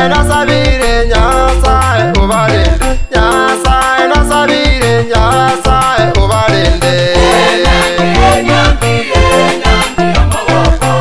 nasabire Nyasae obarende, Nyasae nasabire Nyasae obarende. Enyangi, enyangi y'omogoko.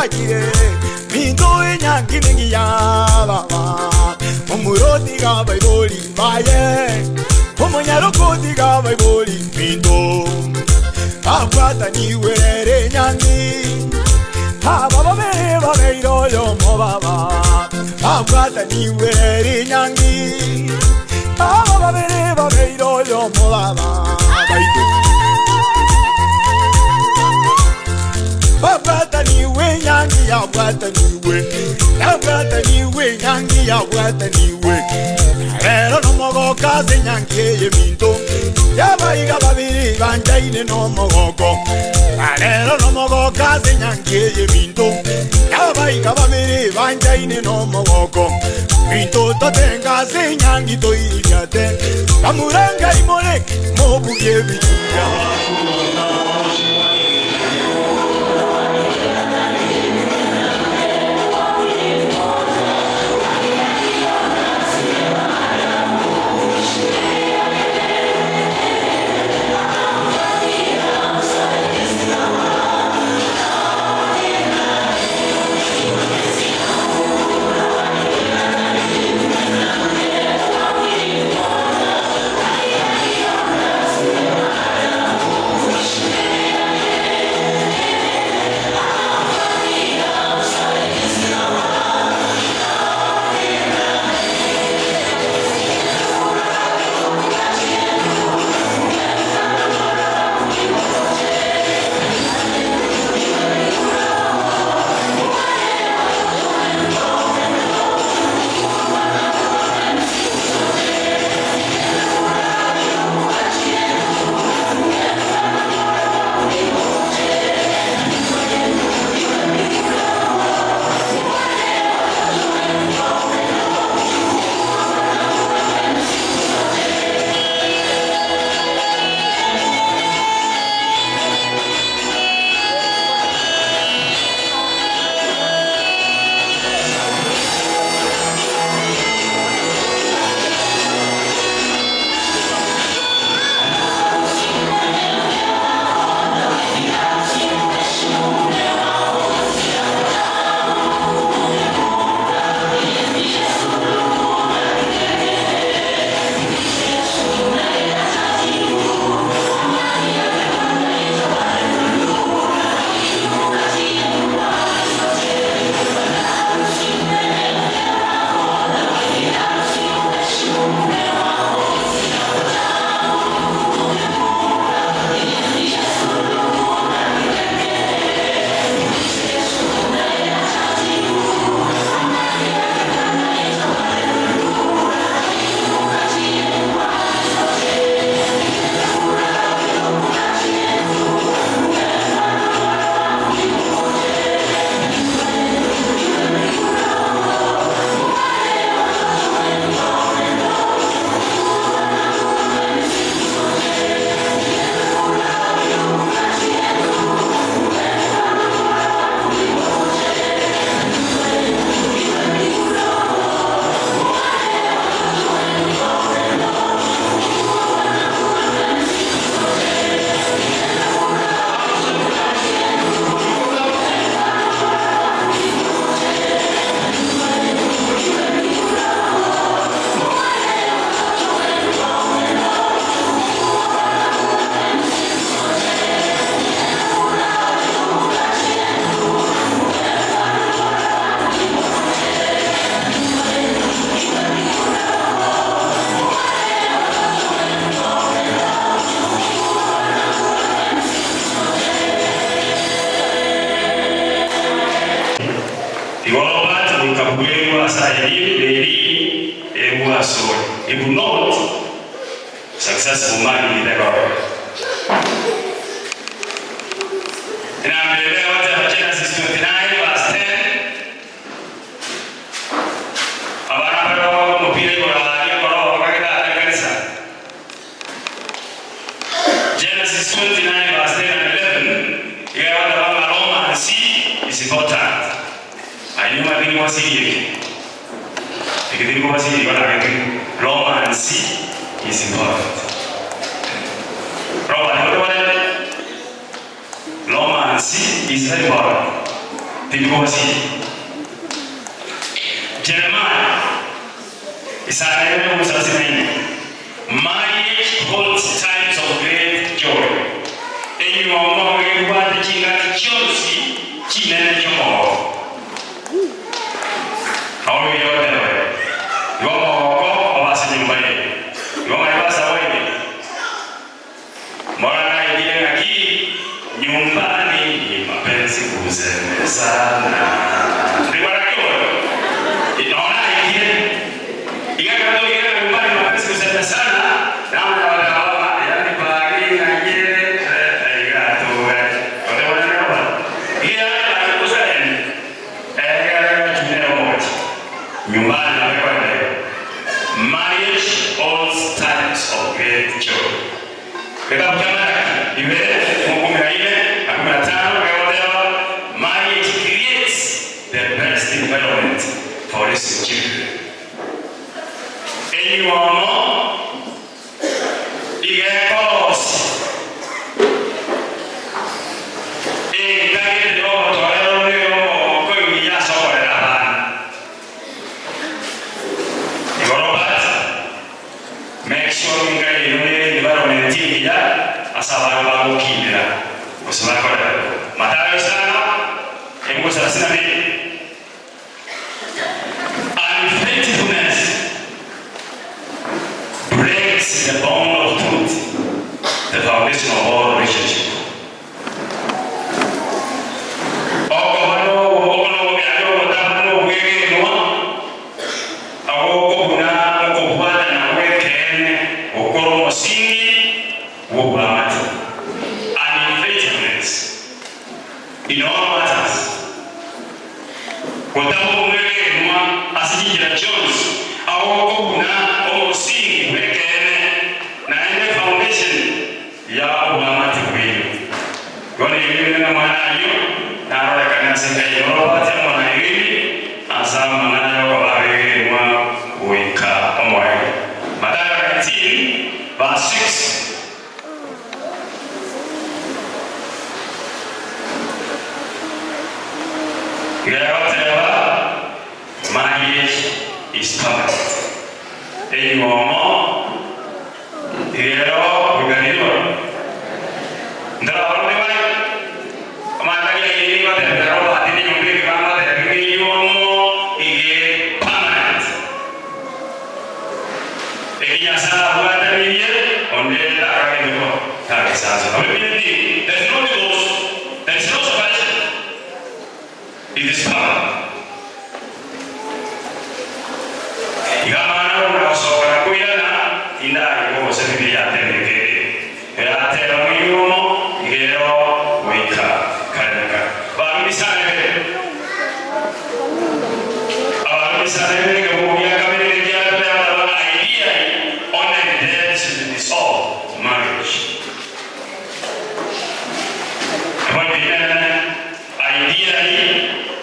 yachire Minto enyangi nengiya baba Omura otiga abaibori baye Omonyaroka otiga abaibori minto Babwataniwe rero enyangi Aba babere babeire oyomo baba Babwataniwe rero enyangi Aba babere babeire oyomo baba Baito Babwataniwe enyangi yabwataniwe Yabwataniwe enyangi yabwataniwe Rero nomogoko ase enyangi eye minto Yabaiga babiri banchaine nomogoko Rero nomogoko ase enyangi eye minto Yabaiga babiri banchaine nomogoko Minto totenga ase enyangi toiriate Bamuranga imore mobugie ebichuria. Igo Robert goika bwegwa ase aye riri egwa asore. If not, successful man in the world. Enamba ere egoteba Genesis 29 verse 10. Abana mbare bagoaka omopira igoro aaria ekero bakagete ase ekanisa. Genesis 29 verse 10 and 11 iga egoteba ng'a romance is important. Aye nigo tindi gosiria eke. Eke tindi kobasiria igo nagetwe. Romance is important. Robert, nigo tobwanete? Romance is very important. Tindikobasiria. Jeremiah isano ere omosasi na ine, Marriage holds times of great joy, Enyuomo ebwate chingaki chionsi chinene chi'omogoko. Nabo Bibilia egoteba iga, Igo omogoko obe ase enyomba yaino. Igo ng'ai basabwa ime? Mbora naigire ng'aki nyumbani ni mapenzi kusemezana. Ndibora naki oyo? Nonya naikire iga ekero toigire ng'a nyumbani ni mapenzi kusemezana, namanya goteba baba yani pari ng'ai ere iga togare. Gotebana nere baba. Iga yani pari gosarende. Ekero egachuna ere omogochi nyumbani nabo ekoendereria. Marriage holds times of great joy. Egetabu kia Malaki ibere ikomi na ine na 15 kegoteba, Marriage creates the best environment for raising children. Enywomo iga ekorosia enka gete y'obotoereru na ey'omogoko engiya ase okorera abana. Igo Robert, make sure enka yaino nere environment engiya ase abana bagokinera gose bakorera. Mathayo isano, ebuku 32. Unfaithfulness breaks the bond of truth, the foundation of all relationship. Okoba yaani ogotaba nobwegenwa agokobuna okobwatana gw'ekeene gokore omosingi bw'oboamate. Unfaithfulness in all matters. Gotaba omwegenwa ase chinchera chionsi agokobuna omosingi bw'ekeene naende foundation ya oboamate bwaino. Bono Irene na omwana ayio narorekane ase Ngai Robert amo na Irene ase amang'ana y'okoba abegenwa goika omoerio. Mathayo 19 verse 6. Iga egoteba, Marriage is permanent. Enywomo igero goika rirorio. Ntorabarore bare amandari aye nigo atebete Robert nenyomba ekebango atebe ng'a enywomo iga ere permanent. Eki Nyasae abwatanirie, onde takagete ko tagesansa. Nabo emineti, there is no divorce, there is no separation, it is permanent. Iga amang'ana buna gosoka na koirana, tindariigwa gose Bibilia yatebire kende. Erateba ng'a enywomo iga ero goika kare na kare. Barumi isano ibere. Abarumi isano ibere ekebugo gia kabere nekia gatato yabateba ideally only death should dissolve marriage. Epoint eyio nenene. Ideally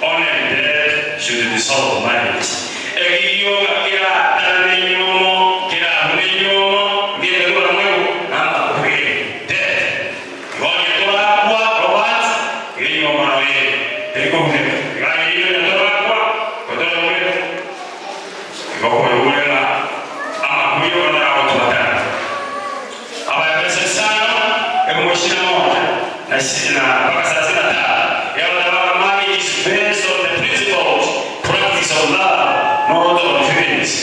only death should dissolve marriage. Eki gioka keratanane enywomo, kerabune enywomo, ngende kobara mwebo namakweri, death. Igo onye torakwa Robert, iga enywomo noo ere, teri kobuneka. Iga aye riria onye torakwa, gotorebuneka. Igo okoigure ng'a amakweri okonyora agotwatana. Abaefeso isano, ebuku ishirini na moja, na isi na mpaka thelathini na tano, yabateba ng'a marriage is based on the principles, practice of love, not on feelings.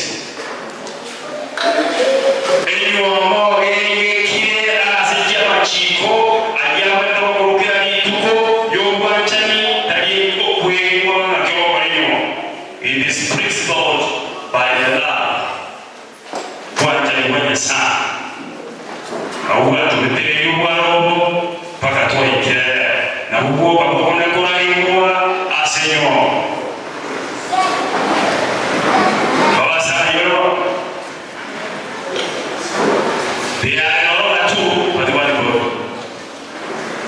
Enywomo gegekire ase chi'amachiko aria abwenerete gokorwa kera rituko y'obwanchani, tari okwegwa ng'a kegokora enywomo. It is principled by the love. Bwanchani bwa Nyasae nabwo bwatobetereirie obwaro obo mpaka twaikire rero, nabwo bwoka bokona koraigwa ase enyomba. Babasayo, They are no longer two, but one body.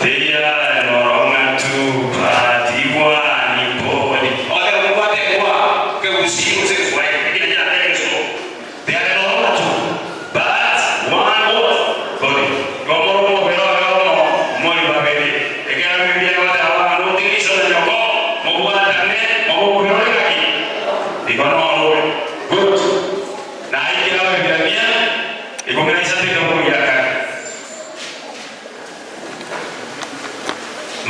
They are no longer two, but one body. Ogoteba mobwate egwa kegusii gose egeswahili, lakini inche nateba egesongo. They are no longer two, but one what? Body. Igo more omobere oyomo, more babere. Ekiagera Biblia egoteba ng'a notige iso na nyoko. mobwatane, mobe omobere ore gaki? Igo noro ore. Good. Naikire Abaebrania 13 ekerongo gia kane.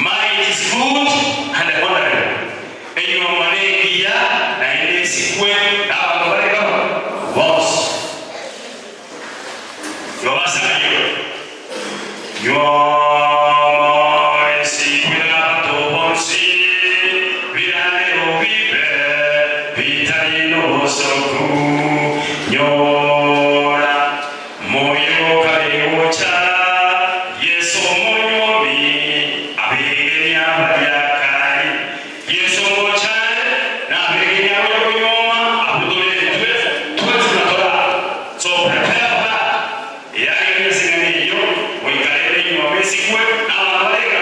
Marriage is good and honorable. Enyuomo nengiya naende esikwe nabanto bare kaba bonsi. Igo basabiwe. Nyuomo esikwe nabanto bonsi, birarero bibe bitari nobosoku. Nyora Moyo kare gocha, Yeso omonyomi, abegeni abaria kare. Yeso ngocha are, na abegeni abaria konyuoma, abwo toretwe, twensi natora. So prepare for that. Eyageire ase eng'ana eyio, goika rende enyuomo esikwe, na abanto barega.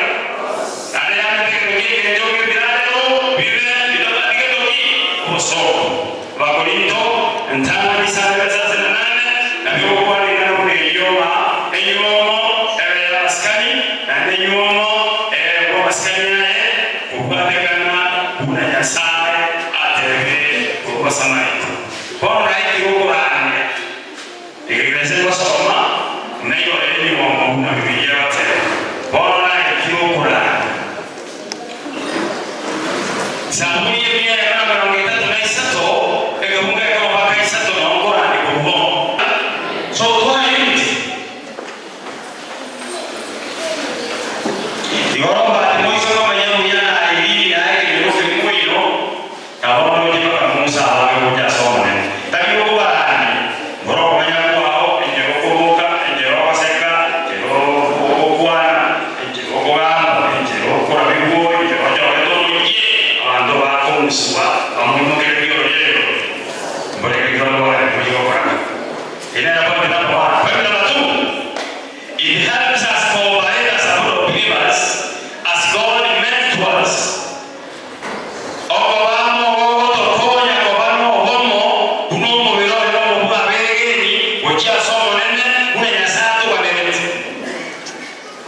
Naende yamete egento ki'engencho ng'ebirarero bibe bitabwati gento ki? Obosooku. Abakorinto, entang'ani isano ebesase na nane, nabio ogokwana eng'ana buna eyio ng'a enyuomo ebe y'amasikani, naende enyuomo ebe bw'amasikani aye, kobwatekana buna Nyasae atebire korwa ase amariko. Bono naikire okorandia, ekegerwa ase ngosoma, naigorere enyuomo buna Bibilia egoteba. Bono naikire okorandia. Zaburi y'emia eyemo na 33, ekebungo ekemo mpaka isato nao nkorandekwa bo. So tware unity. Igoro mbati moise komenya buya na Irene yaye ekenyoro keria moino, na bono oche mpaka Musa abange gocha ase Omonene. Tari okobarania, ngora okomenya kwao, enchera okoboka, enchera ogoseka, enchera ogokwana, enchera okogamba, enchera okorabigwa, enchera ochorete omochie, abanto bakong'uswa bamoimokererie ororeria oro. Mborenge ki onde bobe mochie gokora? Eye nere point number one. Point number two, it helps us cooperate as a body of believers as God meant to us. Okoba amo gogotokonya koba nobomo buna omobere oyomo bw'abeegeni gochia ase Omonene, buna Nyasae atoganerete.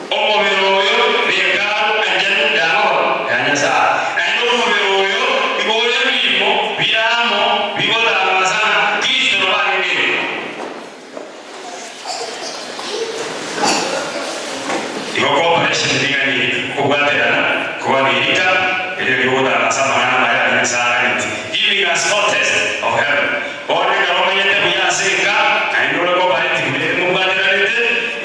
Omobere oyo nehekalu enchenu y'amagoro ya Nyasae, naende omobere oyo nigo ore ebiimo bire amo bigotangasana Kristo nabo arenge ime. Igo cooperation ring'ana eri okobwaterana koba nerita erio riogotangasa amang'ana amaya aria Nyasae aganeti, giving us foretaste of heaven. Bono ekero omenyete buya ase enka naende ore cooperative mobwateranete,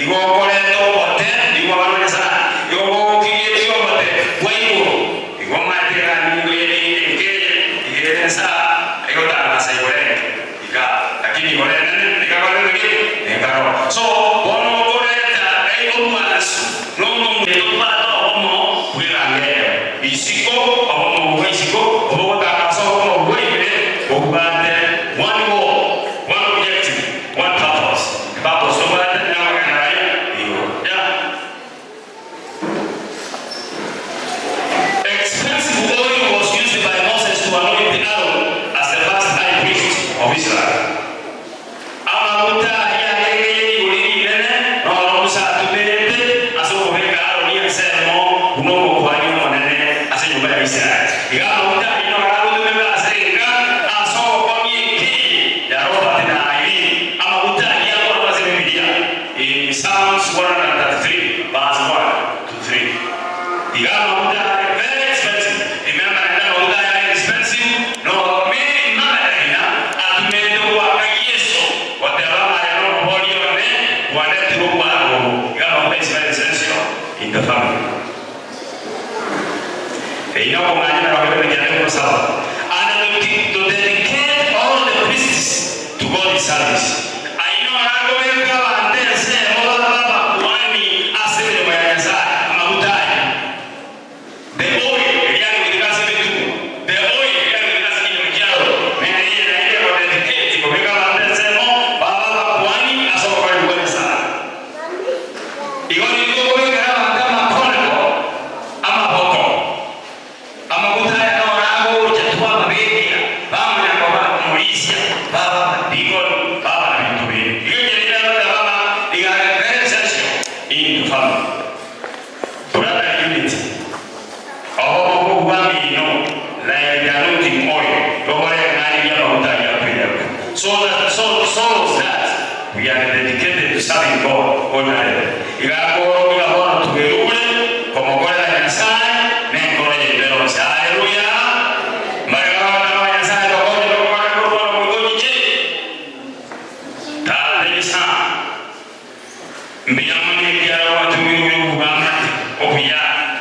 igo okoreta obote nigo abana ba Nyasae, igo gokirigetie obote bwa igoro, igo omanyete egani nigo ere enka eye iga ere ensaa egotangasa igoro enke. Iga, lakini igoro enene nigo akorete ki? Enkaro. So, bono okoreta obwansu na omonto tobwate obomo bw'eranga eyemo. Isiko, obomo bwa isiko, obogotangasa obomo bwa ime, bobwate one goal, one objective, one purpose. Epurpose tobwate nabageni baria igoro. Yeah. Expensive oil was used by Moses to anoint Aaron as the first high priest of Israel. Amaguta aria arenge ye rigori rinene noro Musa atumerete ase okobeka Aroni ensemo buna omokuani omonene ase enyomba ya Israel. Iga amaguta ayio noro agotumerwa ase enka ase ogokong'ia enkiri ya Robert na Irene. Amaguta ayio akorwa ase Ebibilia. In Psalms 133 verse 1 to 3 iga amaguta are very expensive, remember naende amaguta aya are expensive noro Mary Magdalena atumete goaka Yeso goteba ng'a aye nomoboria one bwandetirwe obwango obo, iga amaguta is very essential in the family. Eyio nokong'anya 29 gosaba and to dedicate all the priests to God's service. Ayio narakobeka abanto ensemo babe abakuani ase emeremo ya Nyasae, amaguta ayio, the oil, eria agoiteka ase emetugo, the oil, eria agoiteka ase chinyama chiaroro, nere naende egodedicate kobeka abanto ensemo babe abakuani ase obokoreri bwa Nyasae. Igo nigo okobekera abanto amakoreko amaboko. Amaguta aya noro agocha twababekera, bamanya koba omorisia, baba abadikoni, baba. We are dedicated to serving God wholeheartedly. Iga akoorokia bono twerure komokorera Nyasae nenkoro yaito yonsi. Haleluya! Mbare abana ba Nyasae tokonye togokora korwa bono goika ochiche. Tata Nyasae, mbuya mono ekiagera gwatobirwe obogamati obuya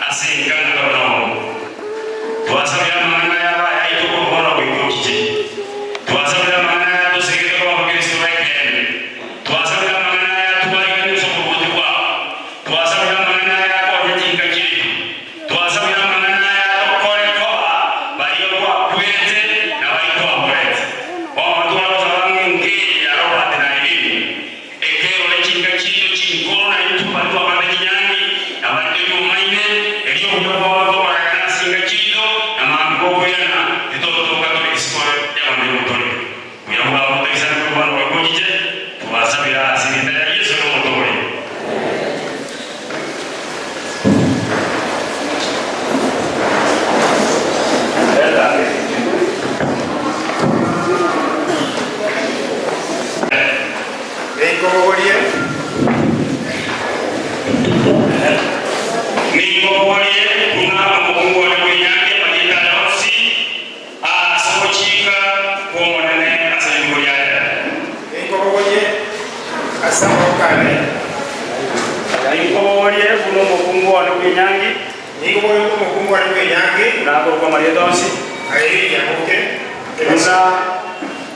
ase enka ng'a tobe nobomo. Twasabire amang'ana aya abe ayaito korwa bono goika ochiche. Twasabire amang'ana aya atosegete koba abakristo b'ekeene. Twasabire amang'ana aya atwariganie ase oboruoti bwao. Twasabire amang'ana aya akonye chinka chiaito. Twasabire amang'ana aya atokore koba baria gwakwerete na baria kwaborete. Bono tware gosaba ng'a enka eye ya Robert na Irene ekerore chinka chiaito chinkoro na intwe baria twakorete chinyangi na baria toibomaine, erio obuya bwao bokororekana ase chinka chiaito, na mambia gokoirana titotoka tore isiko y'abanto y'ogotooreka. Buya bwao botoisane korwa bono goika ochiche, twasabire ase erieta ria Yeso nomotooria. Ninkobogorie. Ninkobogorie buna omokungu one bw'enyangi amarieta aye onsi ase ogochika kw'Omonene ase rituko ria rero. Ninkobogorie ase amaboko ane. Ninkobogorie buna omokungu one bw'enyangi. Ninkobogorie buna omokungu one bw'enyangi. Buna akorokwa amarieta onsi. Aye Nyaboke. Buna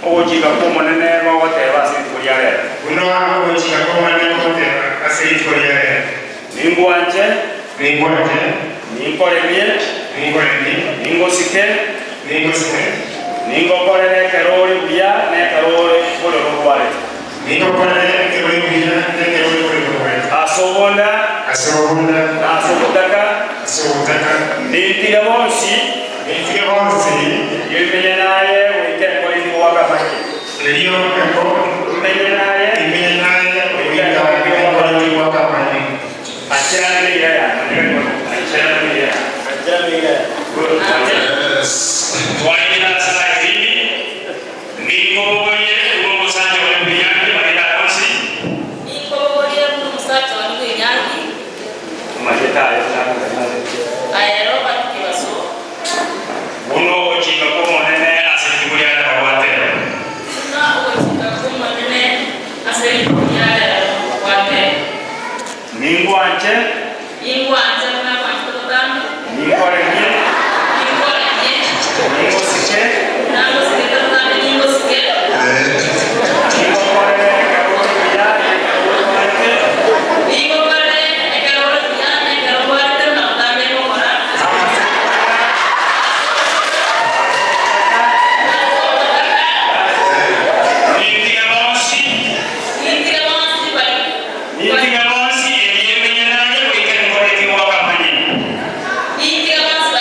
ogochika kw'Omonene gogoteba ase rituko ria rero. Buna ogochika kw'Omonene gogoteba ase rituko ria rero. Ningwanche. Ningwanche. Ninkoremie. Ninkoremie. Ningosike. Ningosike. Ningokorere ekero ore buya na ekero ore bororo orwarete. Ningokorere ekero ore buya na ekero ore bororo orwarete. Ase obonda. Ase obonda. Na ase obotaka. Ase obotaka. Nintige bonsi. Nintige bonsi. Erio imenye naye goika enkoro etigwaka amanye. Erio enkoro. Imenye naye. Imenye naye goika enkoro etigwaka amanye. Anchera neira yane. Anchera neira yane. Anchera neira yane. Good. Twaikire ase Irene, ninkobogorie buna omosacha one bw'enyangi amarieta aye onsi. Ninkobogorie buna omosacha one bw'enyangi. Amarieta aye onsi. Aye Robert Kibaso. Buna ogochika kw'Omonene ase rituko ria rero gwateba. Buna ogochika kw'Omonene ase rituko ria rero gwateba. Ningwanche. Ningwanche buna gwanchete botambe. Ninkoremie. Ninkoremie. Ningosike. Buna ngosigete botambe ningosike. Ningokorere ekero ore buya na ekero orwarete. Ningokorere ekero ore buya na ekero orwarete buna botambe ngokora. Nintige bonsi. Nintige bonsi bari. Nintige bonsi, erio emenye naye goika enkoro etigwaka amanyinga. Nintige bonsi.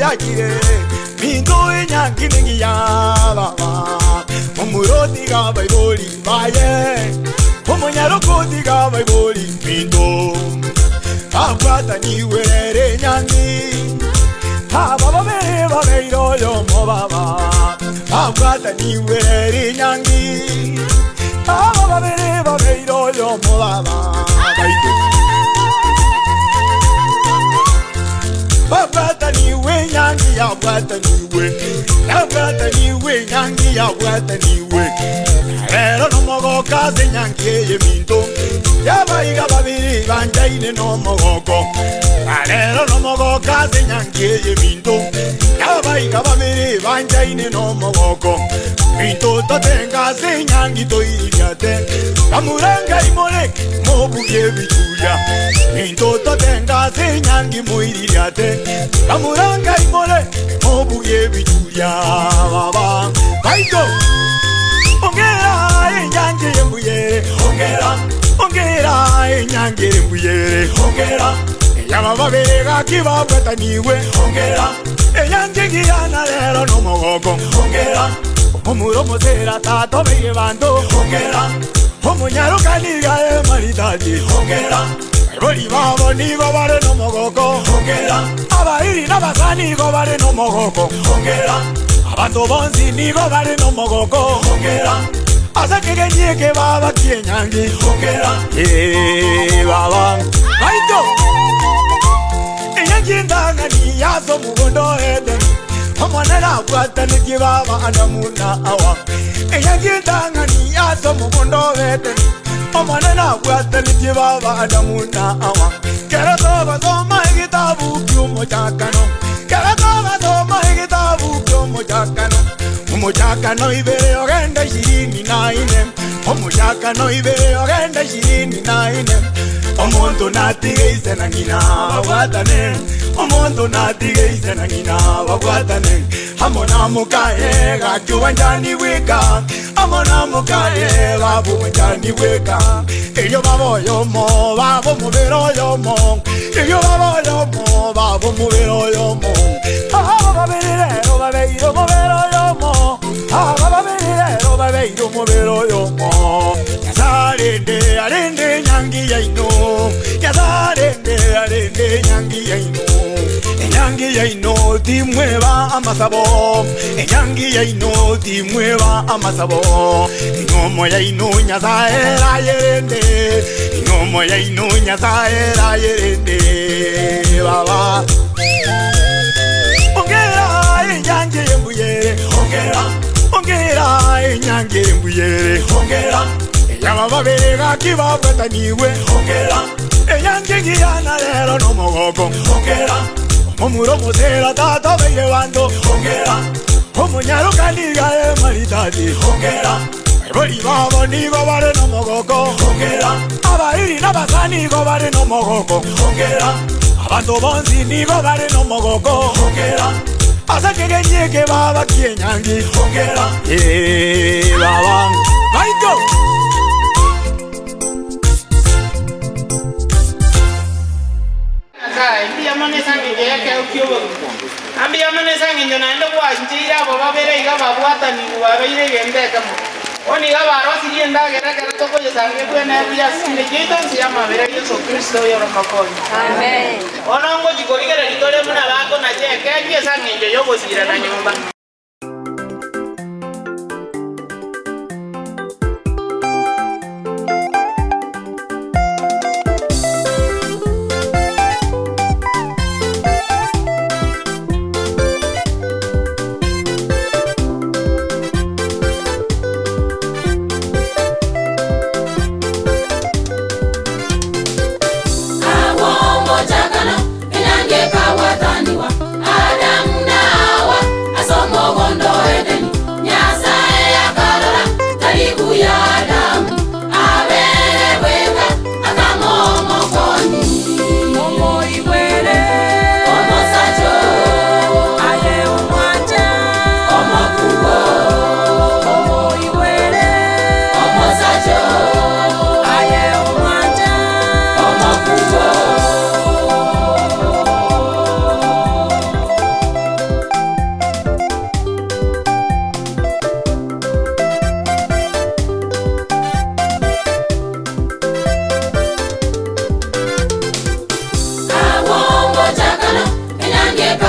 yachire Minto enyangi nengiya baba Omuroti gabaibori baye Omonyarokoti gabaibori minto Abwataniwe rere enyangi Aba babere babeire oyomo baba Abwataniwe rere enyangi Aba babere babeire oyomo baba Baito Babwataniwe nyangi yabwataniwe Yabwataniwe nyangi yabwataniwe Rero nomogoko ase nyangi eye minto Yabaiga babiri banjaine nomogoko Rero nomogoko ase nyangi eye minto Yabaiga babiri banjaine nomogoko Minto totenga ase nyangi toiriate Bamuranga imore mobugie bituya Minto totenga ase nyangi moiririate Bamuranga imore mobugie bituya Baba baito Ongera enyangi embuyere Ongera ongera enyangi embuyere Ongera eyaba babere gaki babwataniwe Ongera enyangi ngiyana rero nomogoko Ongera omomura omosera tatobeire banto Ongera omunyarukaniga emaritati Ongera baibori babo nigo bare nomogoko Ongera abairi n'abasani nigo bare nomogoko Ongera abanto bonsi nigo bare nomogoko Ongera ase kegenyeke baba kienyangi Ongera eh baba baito enyangi ndang'ani yaso omugondo Eden omwana abwatanitie baba Adamu na Hawa enyangi ndang'ani yaso omugondo Eden omwana abwatanitie baba Adamu na Hawa kero tobasoma egitabu kia omochakano kero tobasoma egitabu kia omochakano omochakano ibere ogenda 24 omochakano ibere ogenda 24 omonto natigeise na ng'ina babwatane omonto natigeise na ng'ina babwatane amo na mokaye gaki obwanchani bweka amo na mokaye babo obwanchani bweka erio baba oyomo babo omobere oyomo erio baba oyomo babo omobere oyomo aba babere rero babeire omobere oyomo aba babere rero babeire omobere oyomo Nyasaye arende nyangi yaino Nyasaye arende nyangi yaino Enyangi yaino timweba amasabo Enyangi yaino timweba amasabo Ing'omo yaino Nyasaye rayerende Ing'omo yaino Nyasaye rayerende Baba Ongera enyangi embuyere Ongera ongera enyangi embuyere Ongera eyaba babere gaki babwataniwe Ongera enyangi ngiyana rero nomogoko Ongera omomura omosera tatobeire banto Ongera omonyarukaniga emaritati Ongera baibori babo nigo bare nomogoko Ongera abairi n'abasani nigo bare nomogoko Ongera abanto bonsi nigo bare nomogoko Ongera ase kegenyeke baba kienyangi Ongera eh baba baito Nyasaye, mbuya mono ase engencho y'ekero ki'obogima. Na mbuya mono ase engencho naende gwancheire abo babere iga babwatanigwe babeire egento ekemo. Bono iga barosirie endagera ekero tokoyesanga ebwenerwe buya ase chinde chiaito inse y'amabera a Yeso Kristo oyore omokonyi. Bono ngochia korigereria tore buna bakonacha ekeki ase engencho y'ogosirana nyomba. Agwo omochakano, enyangi ekabwataniwa, Adamu na Hawa, ase.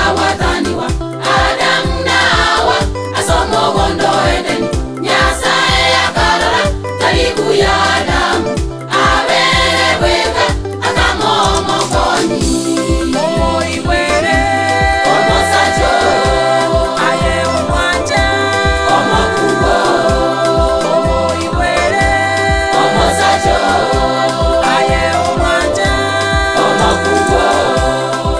Bakabwataniwa Adamu na Hawa ase omogondo o Edeni. Nyasae akarora tari buya Adamu abere bweka, akamoa omokonyi. Omoigwere Omosacha oo, aye omwanche omokungu oo, omoigwere omosacha oo, aye omwanche omokungu oo.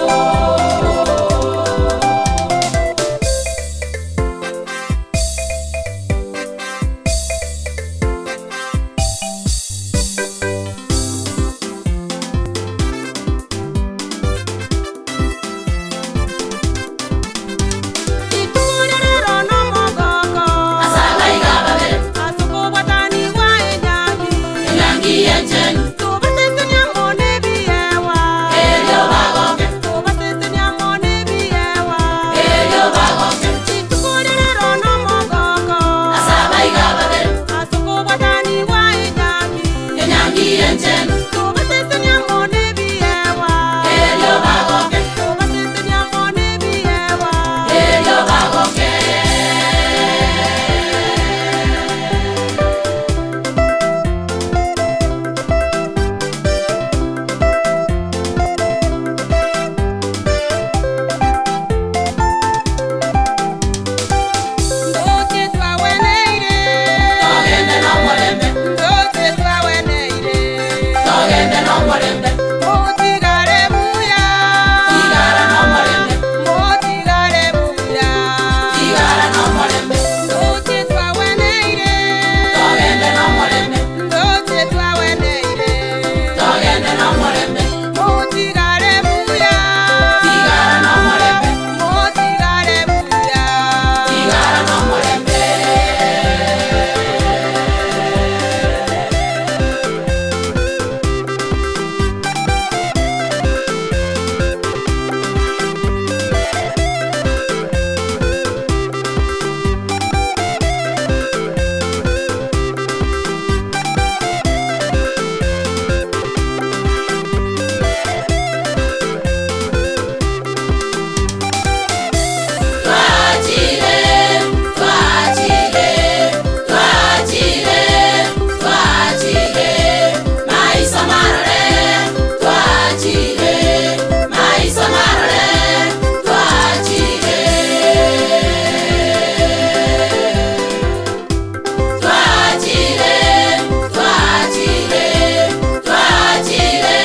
Iturerero n'omogoko Ase abaiga babere, ase okobwatanigwa enyangi enyangi y'enchenu, tobasesenia amo n'ebiegwa erio bagoke, tobasesenia amo n'ebiegwa erio bagoke. Itukurerero n'omogoko Ase abaiga babere, ase okobwatanigwa enyangi enyangi y'enchenu, tobasesenia amo n'ebiegwa erio bagoke, tobasesenia amo n'ebiegwa erio bagoke. Ndoche twaweneire Togende n'omorembe, ndoche twaweneire togende n'omorembe, motigare buya tigara n'omorembe, motigare buya tigara n'omorembe, ndoche twaweneire togende n'omorembe, ndoche twaweneire togende n'omorembe, motigare buya tigara n'omorembe, motigare buya tigara n'omorembe. Twachile, twachile, twachile, twachile, maiso marore, twachile, maiso marore, twachile. Twachile, twachile, twachile,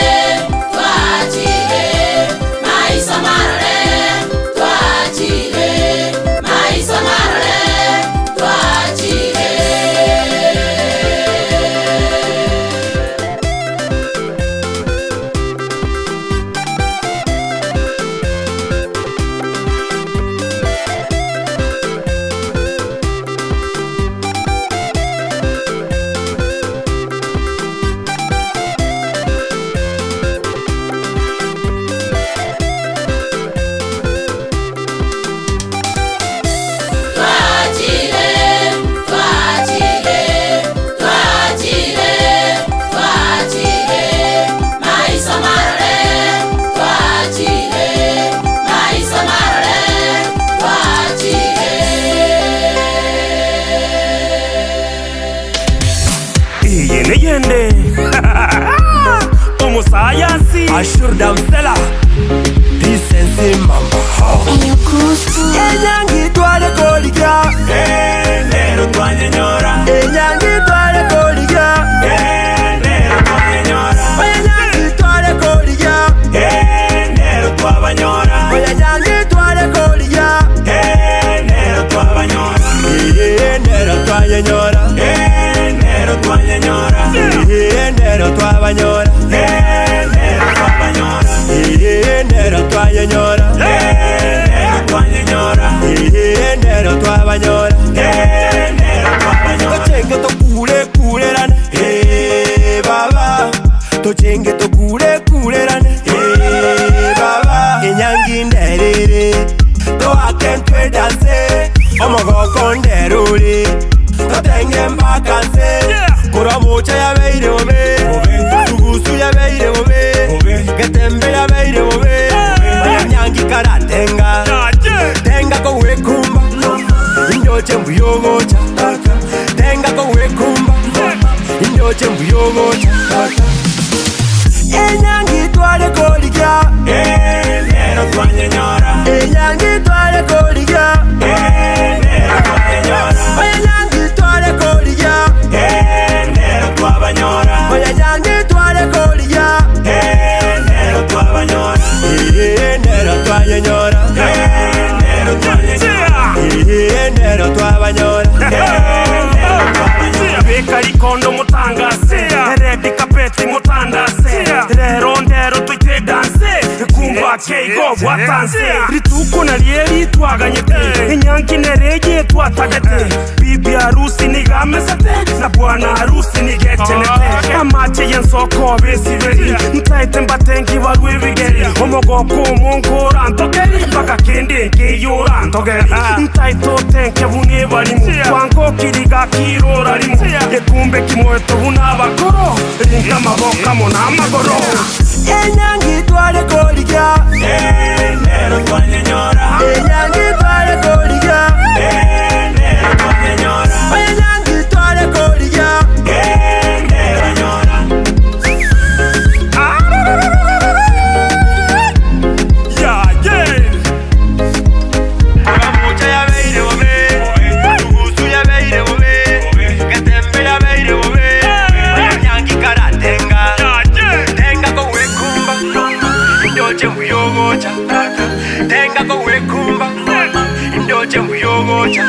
twachile, maiso marore, twachile, maiso marore, twachile. Twachile, twachile, twachile, twachile, maiso marore, twachile, maiso marore, twachile. Iyi niyende Umusayansi Ashur Damsela Disensi mamba Enyangi twale koliga Lero twanyenyora Enyangi twale koliga Lero twanyenyora Enyangi twale koliga Lero twabanyora Enyangi twale koliga Lero twabanyora Lero twanyenyora Lero twanyenyora Lero twabanyora Lero twabanyora Lero twanyenyora. mbuya ogocha Tenga kogwekumba Indoche mbuya ogocha Enyangi tware korigia Nero twanyenyora Enyangi tware korigia Nero twanyenyora Enyangi tware korigia Nero twabanyora Enyangi tware korigia Nero twabanyora Nero twanyenyora Nero twanyenyora Nero twabanyora Beka rikondo mutangase Red carpet mutandase Rero ndero tuite dance Kumba keigo bwatanse Rituko na rieri twaganyete Inyanki nereye twatagete Bibi harusi nigamesete Na bwana harusi nigetenete Amache yensoko besiberi Ntaite mbatengi barwe bigeri Omogoko omongo orantokeri Mpaka kende nkeyora ntogeri Ntaite otenke bune barimu Kwango kiriga kirora rimu Gekumbe kimoeto buna abakoro Rinka amaboko amo n'amagoro Enyangi tware korigia Nero twanyenyora Enyangi tware korigia Nero twanyenyora Enyangi tware korigia Nero nyora Yeah, yeah. Mucha ya beire bobe, Tugusu ya beire bobe, Getembe ya beire bobe, Nyangi karatenga, tenga kowekumba, Ndoche muyogocha, tenga kowekumba, Ndoche muyogocha.